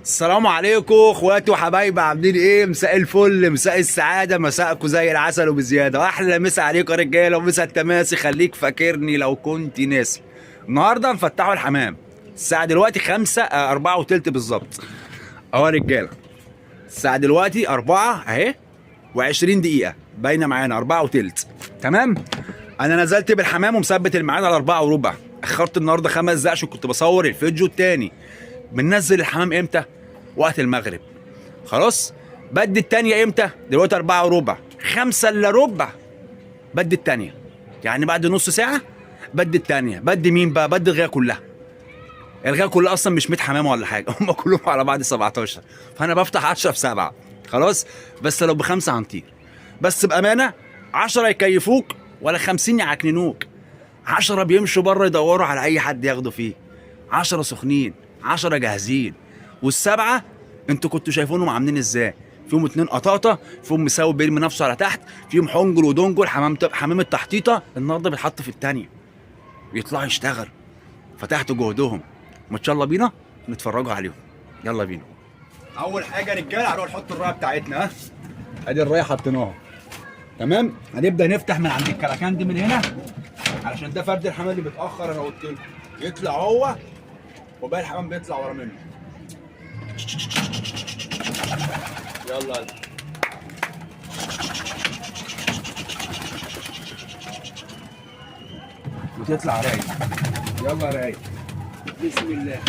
السلام عليكم اخواتي وحبايبي، عاملين ايه؟ مساء الفل، مساء السعادة، مساءكم زي العسل وبزياده. واحلى مسا عليكم يا رجاله ومسا التماسي. خليك فاكرني لو كنت ناسي. النهارده نفتحوا الحمام. الساعة دلوقتي 5 4:20 بالظبط اهو يا رجاله. الساعة دلوقتي 4 اهي و20 دقيقة باينة معانا 4:20. تمام. انا نزلت بالحمام ومثبت الميعاد على 4:15. اخرت النهارده 5 دقايق عشان كنت بصور الفيديو التاني. بننزل الحمام امتى؟ وقت المغرب. خلاص. بدي التانية امتى؟ دلوقتي 4:15، 4:45 بدي التانية، يعني بعد نص ساعة بدي التانية. بدي مين بقى؟ بدي الغاية كلها. الغاية كلها اصلا مش 100 حمامة ولا حاجة، هم كلهم على بعض 17، فانا بفتح 10 ب7. خلاص. بس لو ب5 هنطير. بس بأمانة 10 يكيفوك ولا 50 يعكننوك. 10 بيمشوا بره يدوروا على اي حد ياخدوا فيه. 10 سخنين، 10 جاهزين. والسبعة انتوا كنتوا شايفينهم عاملين ازاي؟ فيهم 2 قطاطه، فيهم مساوي بيرمي نفسه على تحت، فيهم حنجل ودنجل، حمام التحطيطه النهارده بيتحط في الثانية، بيطلعوا يشتغل. فتحتوا جهدهم. ما شاء الله بينا نتفرجوا عليهم. يلا بينا. اول حاجة يا رجاله هنروح نحط الراية بتاعتنا. ها ادي الراية حطيناها. تمام. هنبدا نفتح من عند الكلاكان دي من هنا، علشان ده فرد الحمام اللي بيتاخر. انا قلت لكم يطلع هو وباقي الحمام بيطلع ورا منه. يلا يلا. وتطلع رايق. يلا رايق. بسم الله.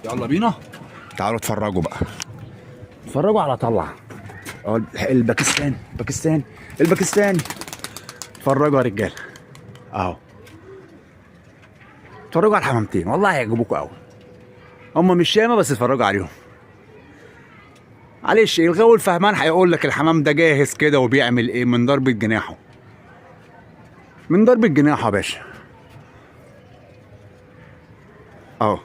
يلا بينا. تعالوا اتفرجوا بقى، اتفرجوا على طلع الباكستاني الباكستاني الباكستاني. اتفرجوا يا رجاله اهو، اتفرجوا على الحمامتين، والله هيعجبوكوا قوي. هم مش ياما بس اتفرجوا عليهم. معلش الغاوي الفهمان هيقول لك الحمام ده جاهز كده وبيعمل ايه من ضربة جناحه. من ضربة جناحه يا باشا اهو.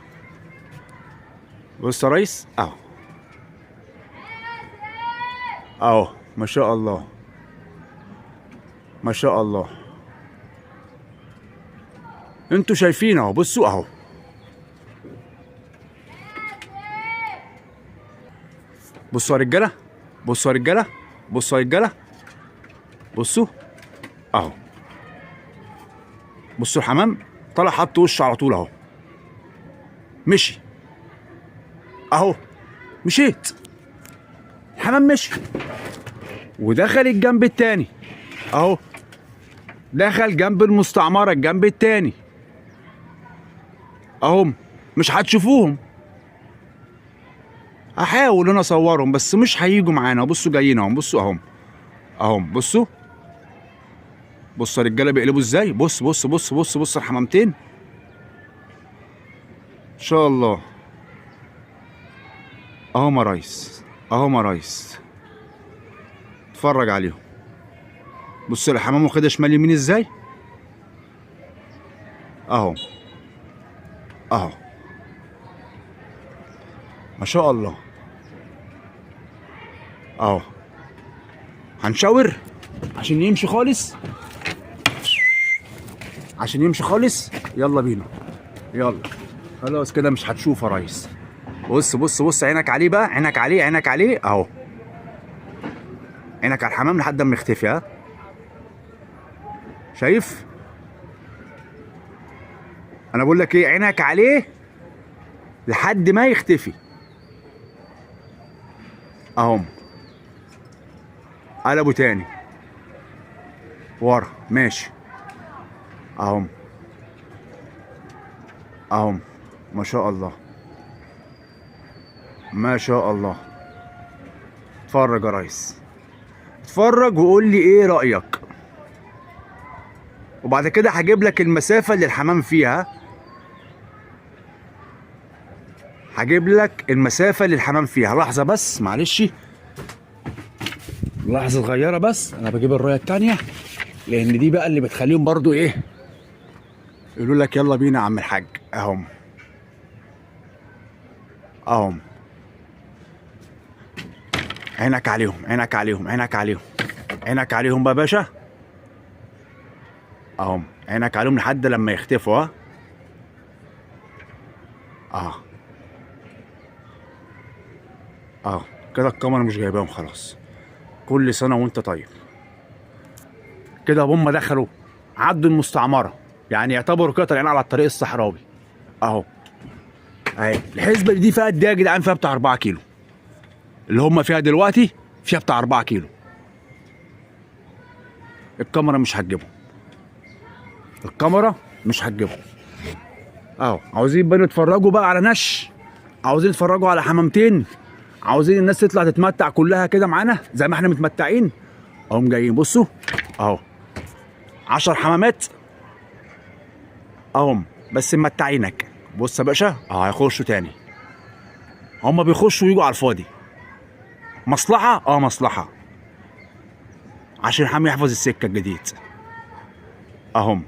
بص يا ريس اهو اهو، ما شاء الله ما شاء الله. انتوا شايفين اهو، بصوا اهو. بصوا يا رجاله، بصوا يا رجاله، بصوا يا رجاله، بصوا اهو. بصوا الحمام طلع حط وشه على طول اهو، مشي اهو، مشيت الحمام مشي ودخل الجنب التاني اهو، دخل جنب المستعمره الجنب التاني اهم. مش هتشوفوهم، هحاول انا اصورهم بس مش هيجوا معانا. بصوا جايين اهم، بصوا اهم اهم، بصوا بصوا يا رجاله بيقلبوا ازاي. بص بص بص بص بص الحمامتين ان شاء الله اهو يا ريس، اهو يا ريس. اتفرج عليهم. بص الحمام واخدها شمال يمين ازاي اهو اهو، ما شاء الله اهو. هنشاور عشان يمشي خالص، عشان يمشي خالص. يلا بينا، يلا. خلاص كده مش هتشوف يا ريس. بص بص بص، عينك عليه بقى، عينك عليه، عينك عليه اهو، عينك على الحمام لحد ما يختفي. ها شايف؟ انا بقول لك ايه، عينك عليه لحد ما يختفي اهم. قلبوا تاني ورا، ماشي اهم اهم. ما شاء الله ما شاء الله. اتفرج يا ريس، اتفرج وقول لي ايه رأيك. وبعد كده هجيب لك المسافة اللي الحمام فيها، هجيب لك المسافة اللي الحمام فيها. لحظة بس معلش، لحظة صغيرة بس، انا بجيب الراية التانية لان دي بقى اللي بتخليهم برضو ايه، يقولوا لك يلا بينا يا عم الحاج. اهم اهم، عينك عليهم، عينك عليهم، عينك عليهم، عينك عليهم بقى يا باشا. اهم. عينك عليهم لحد لما يختفوا. ها اه اه كده الكاميرا مش جايباهم خلاص. كل سنة وانت طيب. كده هم دخلوا عدوا المستعمره، يعني يعتبروا كده طالعين على الطريق الصحراوي اهو. اهي الحسبة دي فيها قد ايه يا جدعان؟ فيها بتاع 4 كيلو. اللي هم فيها دلوقتي فيها بتاع 4 كيلو. الكاميرا مش هتجيبهم، الكاميرا مش هتجيبهم. اهو عاوزين بقى يتفرجوا بقى على نش، عاوزين يتفرجوا على حمامتين، عاوزين الناس تطلع تتمتع كلها كده معانا زي ما احنا متمتعين. اهم جايين بصوا اهو 10 حمامات اهم بس ممتعينك. بص يا باشا اهو هيخشوا تاني، هما بيخشوا ويجوا على الفاضي. مصلحة اه مصلحة، عشان الحمام يحفظ السكة الجديد اهم،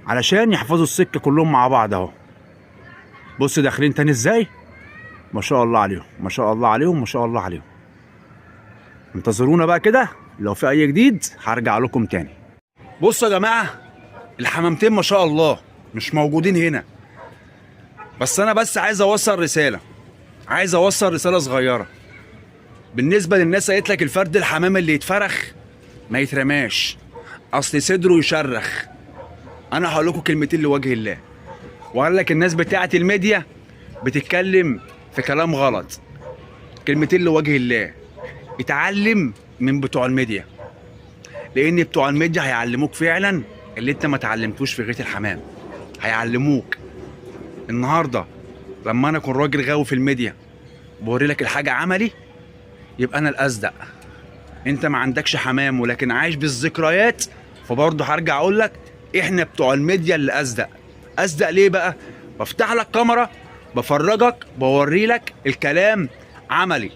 علشان يحفظوا السكة كلهم مع بعض اهو. بص داخلين تاني ازاي، ما شاء الله عليهم ما شاء الله عليهم ما شاء الله عليهم. انتظرونا بقى كده، لو في اي جديد هرجع لكم تاني. بصوا يا جماعة الحمامتين ما شاء الله مش موجودين هنا، بس انا بس عايز اوصل رسالة، عايز اوصل رسالة صغيرة بالنسبة للناس. قالت لك الفرد الحمام اللي يتفرخ ما يترماش، اصل صدره يشرخ. انا هقول لكم كلمتين لوجه الله، وقال لك الناس بتاعه الميديا بتتكلم في كلام غلط. كلمتين لوجه الله، اتعلم من بتوع الميديا، لان بتوع الميديا هيعلموك فعلا اللي انت ما اتعلمتوش في غيط الحمام. هيعلموك النهارده لما انا اكون راجل غاوي في الميديا بوري لك الحاجة عملي، يبقى انا الاصدق. انت ما عندكش حمام ولكن عايش بالذكريات، فبرضه هرجع اقول لك احنا بتوع الميديا اللي اصدق. اصدق ليه بقى؟ بفتح لك كاميرا، بفرجك، بوري لك الكلام عملي.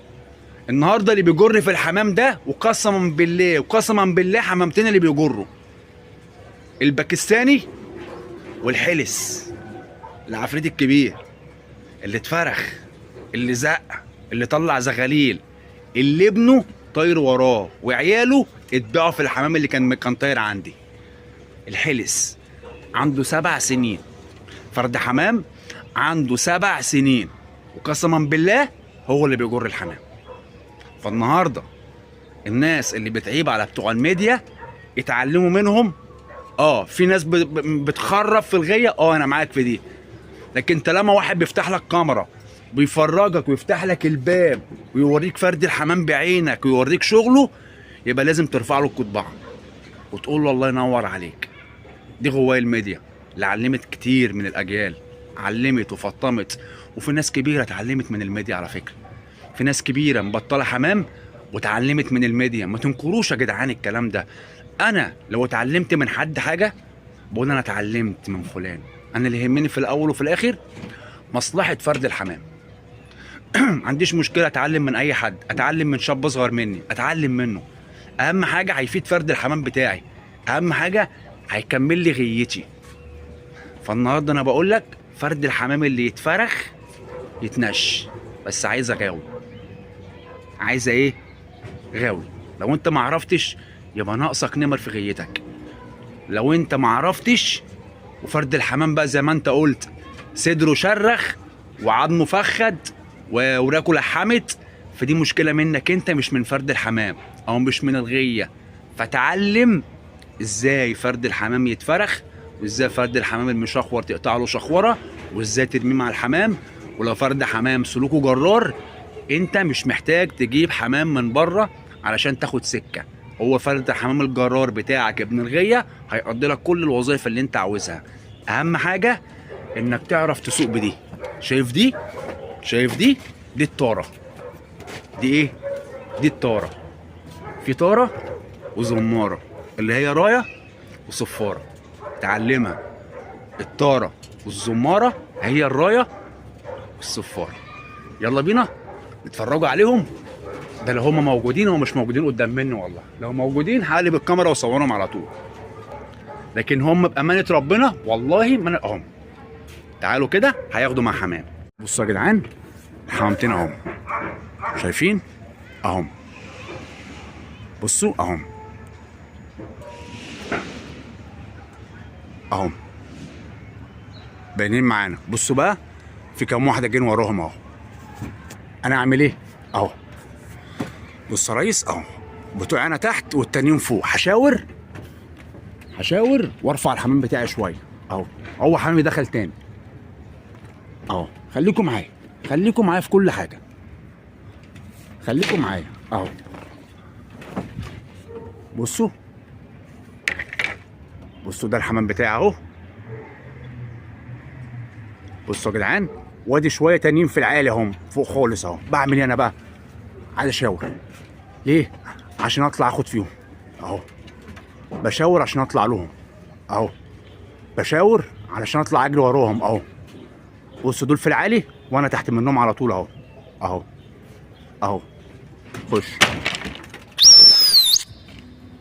النهارده اللي بيجر في الحمام ده، وقسما بالله وقسما بالله حمامتين اللي بيجروا، الباكستاني والحلس، العفريت الكبير اللي اتفرخ، اللي زق، اللي طلع زغاليل، اللي ابنه طاير وراه وعياله اتباعوا في الحمام اللي كان طاير عندي. الحلس عنده 7 سنين، فرد حمام عنده 7 سنين، وقسما بالله هو اللي بيجر الحمام. فالنهارده الناس اللي بتعيب على بتوع الميديا اتعلموا منهم. في ناس بتخرب في الغيه، انا معاك في دي، لكن طالما واحد بيفتح لك كاميرا بيفرجك ويفتح لك الباب ويوريك فرد الحمام بعينك ويوريك شغله، يبقى لازم ترفع له القبعة وتقول له الله ينور عليك. دي غواية الميديا اللي علمت كتير من الاجيال، علمت وفطمت، وفي ناس كبيرة اتعلمت من الميديا على فكرة. في ناس كبيرة مبطله حمام وتعلمت من الميديا. ما تنكروش يا جدعان الكلام ده. انا لو اتعلمت من حد حاجة بقول انا اتعلمت من فلان. انا اللي يهمني في الاول وفي الاخر مصلحة فرد الحمام. عنديش مشكلة اتعلم من اي حد، اتعلم من شاب اصغر مني اتعلم منه. اهم حاجة هيفيد فرد الحمام بتاعي، اهم حاجة هيكمل لي غيتي. فالنهارده انا بقول لك فرد الحمام اللي يتفرخ يتنش، بس عايزه غاوي. عايزه ايه؟ غاوي. لو انت ما عرفتش يبقى ناقصك نمر في غيتك. لو انت ما عرفتش وفرد الحمام بقى زي ما انت قلت صدره شرخ وعظمه فخد ووراكه لحمت، فدي مشكلة منك انت، مش من فرد الحمام او مش من الغيه. فتعلم ازاي فرد الحمام يتفرخ، وازاي فرد الحمام المشخور تقطع له شخوره، وازاي ترميه مع الحمام. ولو فرد حمام سلوكه جرار، انت مش محتاج تجيب حمام من بره علشان تاخد سكة. هو فرد حمام الجرار بتاعك ابن الغيه هيقضي لك كل الوظائف اللي انت عاوزها. اهم حاجة انك تعرف تسوق بدي. شايف دي؟ شايف دي؟ دي الطاره. دي ايه؟ دي الطاره. في طاره وزماره اللي هي رايه وصفاره. تعلمها. الطاره والزماره هي الراية والصفاره. يلا بينا نتفرجوا عليهم. ده لو هم موجودين، هم مش موجودين قدام مني والله. لو موجودين هقلب الكاميرا واصورهم على طول، لكن هم بامانه ربنا والله ما انا اهم. تعالوا كده هياخدوا مع حمام. بصوا يا جدعان الحمامتين اهم، شايفين اهم، بصوا اهم. اهم باينين معانا. بصوا بقى في كام واحدة جايين وراهم اهو. انا اعمل ايه؟ اهو بص يا ريس اهو، بتوع انا تحت والتانيين فوق. هشاور هشاور وارفع الحمام بتاعي شوية اهو. هو حمامي دخل تاني اهو. خليكم معايا، خليكم معايا في كل حاجة، خليكم معايا اهو. بصوا بصوا ده الحمام بتاعي اهو. بصوا يا جدعان، وادي شوية تانيين في العالي اهم فوق خالص اهو. بعمل ايه انا بقى؟ عايز اشاور. ليه؟ عشان اطلع اخد فيهم اهو. بشاور عشان اطلع لهم اهو، بشاور علشان اطلع اجري وراهم اهو. بصوا دول في العالي وانا تحت منهم على طول اهو اهو اهو. خش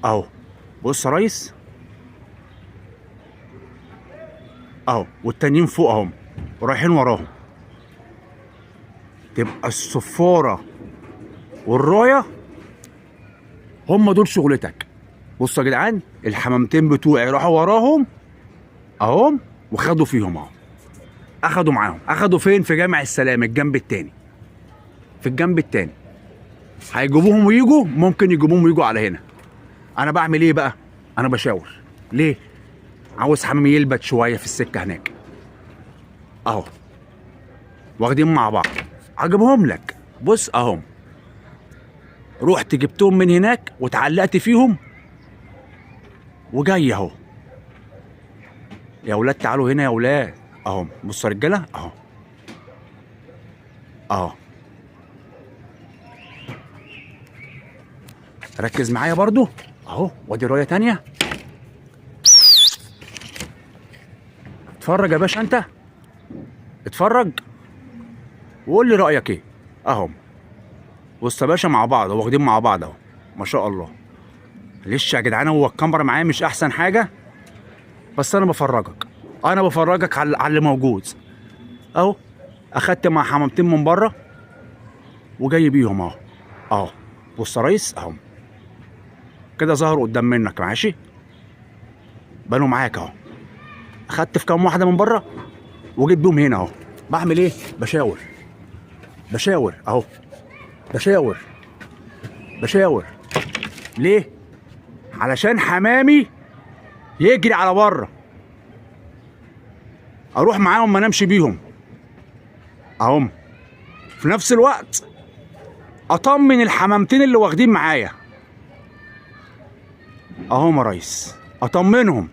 اهو. بص يا ريس اهو، والتانيين فوق اهم ورايحين وراهم. تبقى الصفاره والرايه هم دول شغلتك. بصوا يا جدعان، الحمامتين بتوعي راحوا وراهم اهم وخدوا فيهم اهو، اخدوا معاهم. اخدوا فين؟ في جامع السلام الجنب التاني، في الجنب التاني. هيجيبوهم ويجوا، ممكن يجيبوهم ويجوا على هنا. انا بعمل ايه بقى؟ انا بشاور. ليه؟ عاوز حمام يلبت شوية في السكة هناك اهو. واخدين مع بعض، هجيبهم لك. بص اهم، رحت جبتهم من هناك واتعلقت فيهم وجاي اهو. يا ولاد تعالوا هنا يا ولاد اهو. بصوا يا رجاله اهو اهو. ركز معايا برضو اهو. وادي رايه تانية. اتفرج يا باشا، انت اتفرج وقول لي رايك ايه. اهو بص يا باشا، مع بعض واخدين مع بعض اهو ما شاء الله. لسه يا جدعان هو الكاميرا معايا مش احسن حاجة، بس انا بفرجك، انا بفرجك على اللي موجود اهو. اخدت مع حمامتين من بره وجاي بيهم اهو اهو. بص يا ريس اهو كده ظهروا قدام منك، ماشي بانوا معاك اهو. اخدت في كام واحدة من بره وجيت بيهم هنا اهو. بعمل ايه؟ بشاور بشاور اهو، بشاور بشاور. ليه؟ علشان حمامي يجري على بره، اروح معاهم ما نمشي بيهم اهم. في نفس الوقت اطمن الحمامتين اللي واخدين معايا اهم يا ريس، اطمنهم.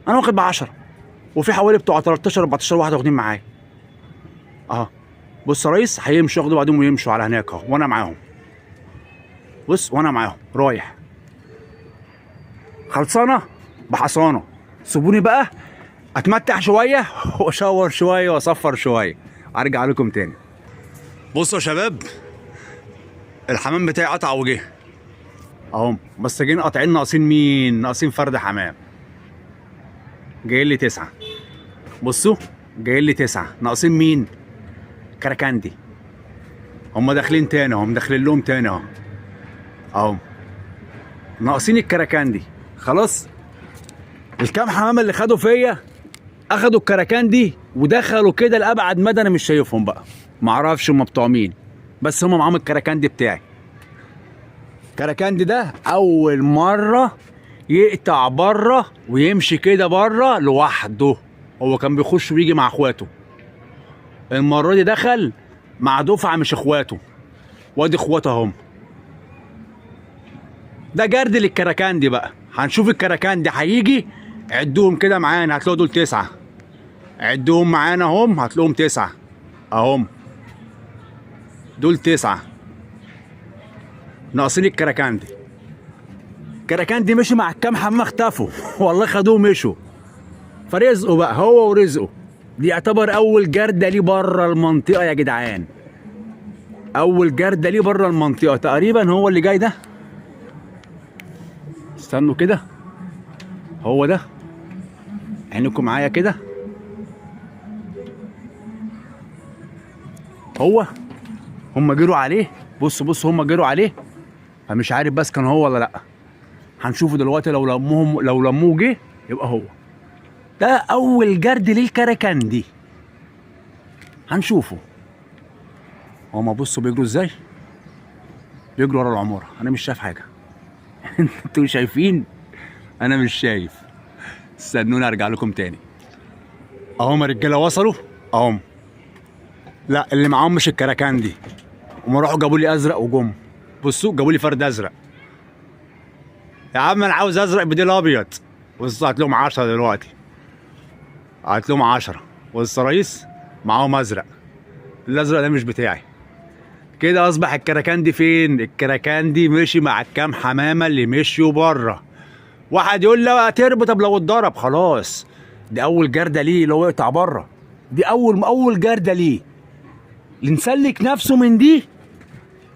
انا واخد ب10 وفي حوالي بتوع 13 14 واحدة واخدين معايا اهو. بص يا ريس، هيمشوا ياخدوا بعضهم ويمشوا على هناك اهو، وانا معاهم. بص وانا معاهم رايح. خلصانه بحصانه. سيبوني بقى اتمتع شوية واشاور شوية واصفر شوية، ارجع لكم تاني. بصوا يا شباب، الحمام بتاعي قطع وجه اهم، بس جايين قاطعين. ناقصين مين؟ ناقصين فرد حمام. جايين لي 9. بصوا جايين لي 9. ناقصين مين؟ كراكندي. هم داخلين تاني اهم، داخلين لهم تاني اهو اهو. ناقصين الكراكندي. خلاص الكام حمام اللي خدوا فيا اخدوا الكراكندي ودخلوا كده لابعد مدى، انا مش شايفهم بقى، معرفش هم بتوع مين، بس هم معاهم الكراكندي بتاعي. الكراكندي ده اول مرة يقطع بره ويمشي كده بره لوحده. هو كان بيخش ويجي مع اخواته، المرة دي دخل مع دفعه مش اخواته. وادي اخواته اهم. ده جرد للكراكندي بقى. هنشوف الكراكندي هيجي. عدوهم كده معانا، هتلاقوا دول 9. عدوهم معانا هم، هتلاقوهم 9 اهم. دول 9 ناقصين الكراكندي. الكراكندي مشي مع الكام حمام اختفوا والله خدوه مشوا. فرزقه بقى هو ورزقه. دي يعتبر اول جرده ليه بره المنطقة يا جدعان، اول جرده ليه بره المنطقة تقريبا. هو اللي جاي ده، استنوا كده، هو ده. عينكم معايا كده، هو هم جروا عليه. بص بص هم جروا عليه، فمش عارف بس كان هو ولا لا. هنشوفه دلوقتي. لو لموهم، لو لموه جه يبقى هو. ده اول جرد للكركندي، هنشوفه. هما بصوا بيجروا ازاي، بيجروا ورا العمارة. انا مش شايف حاجة. انتوا شايفين؟ انا مش شايف. استنوني ارجع لكم تاني. اهم رجاله وصلوا اهم. لا اللي معاهم مش الكركندي، هما راحوا جابوا لي ازرق وجم. بصوا جابوا لي فرد ازرق. يا عم انا عاوز ازرق بديل ابيض. بصوا هات لهم 10 دلوقتي، هات لهم 10. بص يا ريس معاهم ازرق، الازرق ده مش بتاعي. كده اصبح الكركندي فين؟ الكركندي مشي مع الكام حمامه اللي مشيوا بره. واحد يقول لا ترب، طب لو اتضرب خلاص. دي اول جرده ليه اللي هو يقطع بره، دي اول جرده ليه. اللي نسلك نفسه من دي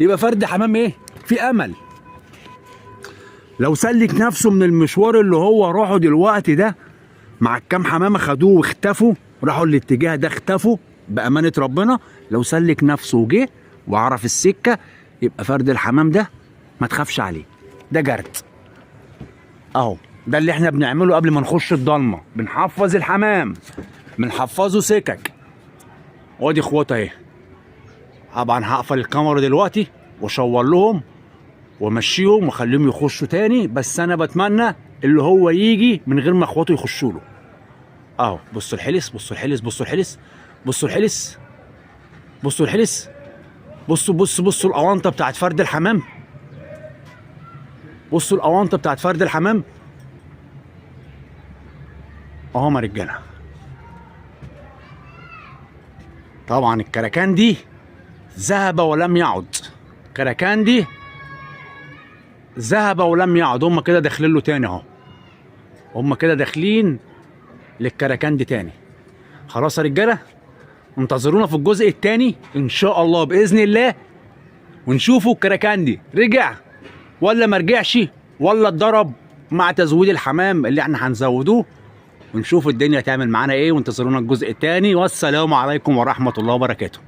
يبقى فرد حمام ايه؟ في امل. لو سلك نفسه من المشوار اللي هو راحة دلوقتي ده مع الكام حمامه خدوه واختفوا، راحوا الاتجاه ده اختفوا بامانه ربنا. لو سلك نفسه وجه وعرف السكة يبقى فرد الحمام ده ما تخافش عليه، ده جرد اهو. ده اللي احنا بنعمله قبل ما نخش الضلمة، بنحفظ الحمام، بنحفظه سكك. وادي اخواته اهي. طبعا هقفل الكاميرا دلوقتي واشور لهم وامشيهم واخليهم يخشوا تاني، بس انا بتمنى اللي هو يجي من غير ما اخواته يخشوا له. اهو بصوا الحلس، بصوا الحلس، بصوا الحلس، بصوا الحلس، بصوا الحلس، بصوا بصوا بصوا الاونطه بتاعت فرد الحمام، بصوا الاونطه بتاعت فرد الحمام. اهو يا رجاله. طبعا الكركندي ذهب ولم يعد، كركندي ذهب ولم يعد. هم كده داخلين له تاني اهو، هم كده داخلين للكركندي تاني. خلاص يا رجاله، انتظرونا في الجزء التاني ان شاء الله باذن الله، ونشوفوا الكركندي رجع ولا ما رجعش، ولا اتضرب مع تزويد الحمام اللي احنا هنزودوه، ونشوف الدنيا تعمل معانا ايه. وانتظرونا الجزء التاني، والسلام عليكم ورحمة الله وبركاته.